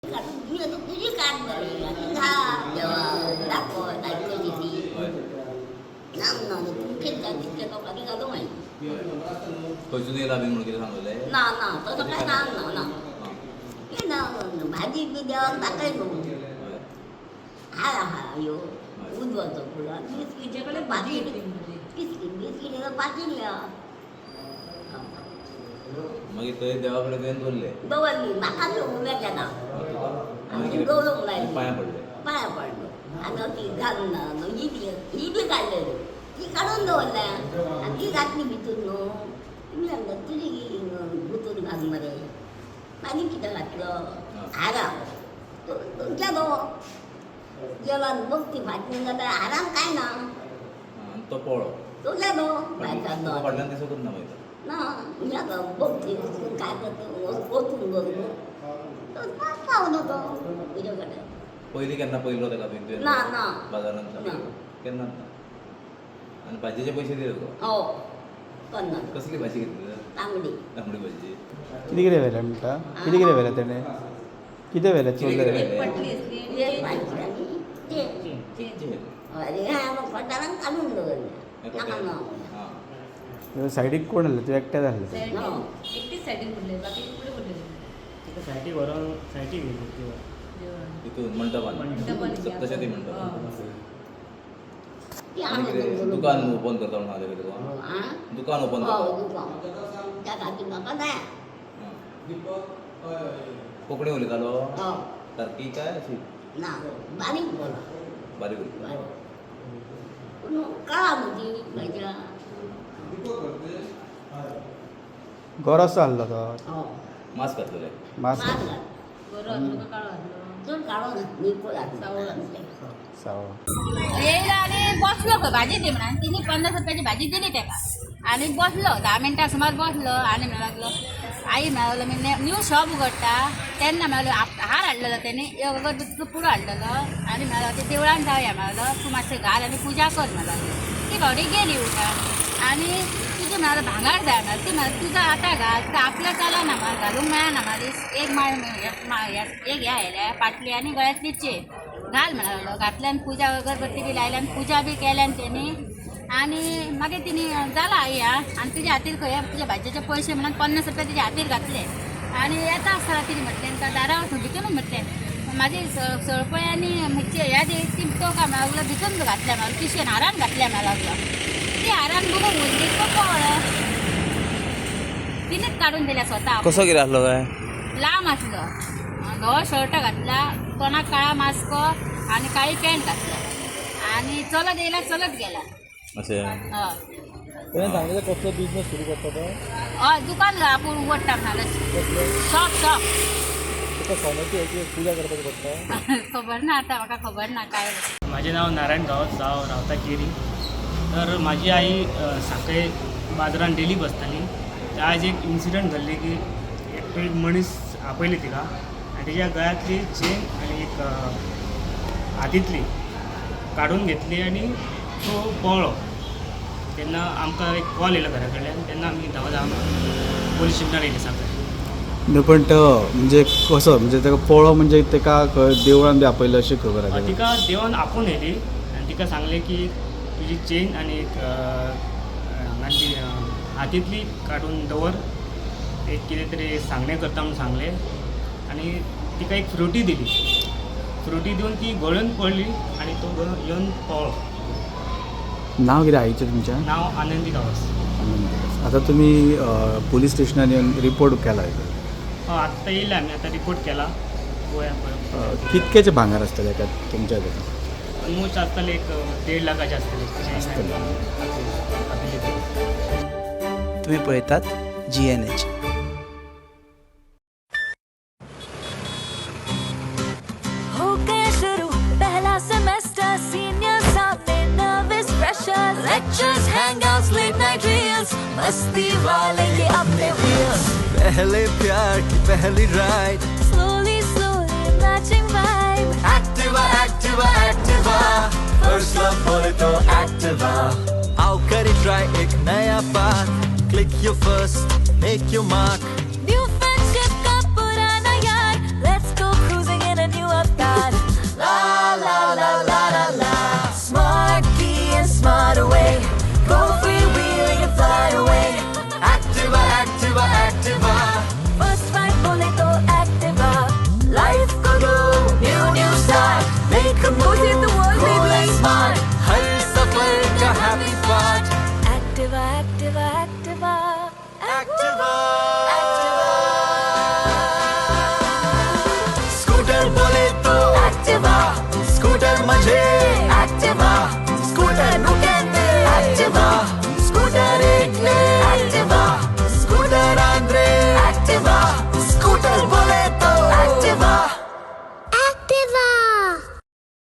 तुजी काड बरी आनी घाल देवाक दाखय आयकली ती. ना ना, तुमचेच जाय तितले लोकांनी घालूं मागीर. खंयसून येयला बी म्हणून कितें सांगलें? ना ना, तसो काय ना ना ना. हे ना, भाजी बी देवाक दाखय न्हू. हार आहा ह्यो उजवाचो फुलां बिस्कीटे कडेन भाजी बिस्कीट बिस्कीट पाकीट या. मागीर थंय देवा कडेन तुवें दवरले? दवरली, म्हाका न्हू, उमेद येता. तुका आनी दवरूंक लायली. पांयां पडले? पांयां पडलो आनी ती घालून ना ही बी, ही बी काडलेली ती काडून दवरल्या आनी ती घातली भितून न्हू. तुमी सांगता तुजी गुतून घाल मरे. मागीर कितें घातलो हारा तुमच्या न्हू जेवण बघ ती फाटली जाल्यार हारान काय ना. आनी तो पळ्ळो? तो गेलो भायर सरलो. फाटल्यान दिसूंकच ना मागीर? ना, म्हणजे बघ ती वचून काय करता, वचून बघ न्हू. तो पावलो तो तुजे कडेन. पयलीं केन्ना पयलो ताका तुवें तुवें? ना ना. बाजारांत? ना. केन्ना ना. आनी भाजयेचे पयशे दिले तुका? हो, 50. कसली भाजी घेतली? तांबडी. तांबडी भाजी. कितें कितें व्हेलें म्हणटा? कितें कितें व्हेलें तेणें? कितें व्हेलें? कितें कितें चोरलें? व्हेलें? पटली असली. एक भाजी आनी ते हय, हांवें खटारान काडून दवरलें, नाका ना. आं. सायडीक कोण आसलें? तूं एकटें आसलें? ना. एकटीच सायडीन उरले, बाकी फुडें उरले. ताका सायटीक व्हरोन सायटीक व्हेली देवळान. तितून मंटपान? मंटपान. सप्तशती मंटपान. ती आनी हांवें कितें दवरून दुकान ओपन करता म्हणून सांगलें तुका? आं. दुकान ओपन हो. करता. दुकान त्या खातीर म्हाका जाय. आं. कोंकणी उलयतालो? हो. सारकी काय अशी? ना, बारीक बोला. बारीक उलयता. बारीक पूण कळा न्हू ती खंयच्या. गोरोसो आसलो तो? हो. मास्क घातलेलें? मास्क. मास्क घाल. बरो आसलो का काळो आसलो? चड काळो निकोल आसलो. सावळो. येयलो आनी बसलो खंय, भाजी दी म्हणून. तिने 50 रुपयाची भाजी दिली ताका आनी बसलो 10 मिनटां सुमार बसलो. आनी म्हणूंक लागलो, आई म्हणूंक लागलो, मी न्यू शॉप उगडटा तेन्ना म्हणलो हार हाडलेलो तेणी, एक अगरबत्तीचो पुडो हाडलेलो. आनी म्हणलो ते देवळान जावया, म्हणलो तूं मातशें घाल आनी पुजा कर म्हणलो लागली. ती बावडी गेली उठा आनी तुजें म्हळ्यार भांगर जाय म्हणल्यार ती म्हणल्यार तुजो आतां घाल तर आपल्या चलना म्हाका, घालूंक मेळना म्हाका. एक माळ, एक ह्या आयल्या पाटली आनी गळ्यांतली चेन घाल म्हणूंक लागलो. घातल्यान पुजा अगरबत्ती बी लायल्यान पुजा बी केल्यान तेणी. आनी मागीर तिणी जाला आई हा आनी तुज्या हातीर खंय तुज्या भाजयेचे पयशे म्हणून 50 रुपया तुज्या हातीर घातले. आनी येता आसतना तिणें म्हटलें ताका दारा वचून भितूनच म्हटलें म्हाजी सळपळी आनी मिरची ह्या दी ती तो काय म्हणूंक लागलो भितून घातल्या म्हणून पिशवेन हारान घातल्या म्हणूंक लागलो. ती हारान बघून उरली तो पळ्ळो. तिणेच काडून दिल्या स्वता. कसो कितें आसलो काय? लांब आसलो, धवो शर्ट घातला, तोंडाक काळा मास्क आनी काळी पॅन्ट घातल्या आनी चलत येयला, चलत गेला. अशें? हय. तेणें सांगलें कसलो बिजनस सुरू करता तो? हय, दुकान आपूण उगडटा म्हणाले. Shop shop. ताका सोन्याची हेची पुजा करपाची पडटा. खबर ना, आतां म्हाका खबर ना काय. माझे नाव नारायण गांवस, हांव रावता केरी. तर म्हाजी आई सांखळे बाजारान डेली बसताली. तर आयज एक इन्सिडंट घडले की एकटो एक मनीस आपयले तिका आनी तेज्या गळ्यांतली चेन आनी एक हातींतली काडून घेतली आनी तो पळ्ळो. तेन्ना आमकां एक कॉल येयलो घरा कडल्यान, तेन्ना आमी धांवा धांवा पोलीस स्टेशनार येयले सांखळे. न्हू, पण तो म्हणजे कसो, म्हणजे ताका पळो, म्हणजे ताका खंय देवळान बी आपयलो अशी खबर आसा? तिका देवान आपोवन येयली आनी तिका सांगलें की तुजी चेन आनी एक हांगाची हातींतली काडून दवर, एक कितें तरी सांगणें करता म्हूण सांगलें. आनी तिका एक फ्रुटी दिली. फ्रुटी दिवन ती गळून पडली आनी तो येवन पळ्ळो. नांव कितें आईचें तुमच्या? नांव आनंदी गांवस. आतां तुमी पुलीस स्टेशनार येवन रिपोर्ट केला? हय, आत्तां येयले आमी, आतां रिपोर्ट केला, पळोवया पळय. कितक्याचें भांगर आसतलें काय तुमच्या घरा? ऑलमोस्ट आसतलें एक 1.5 लाखाचें आसतलें. आसतलें. आपले. तुम्ही पळयतात GNH. हो गया शुरू पहला सेमेस्टर, सीनियर सामने nervous pressure, lectures, hangouts, late night reels, मस्ती वाले ये अपने व्हील्स. पहले प्यार की पहली ride, slowly slowly matching vibe. Activa, Activa, Activa, first love बोले तो एक्टिवा. आओ करे ट्राई एक नया path, click your first, make your mark. New friendship का पुराना यार, let's go cruising. Activa Activa Activa.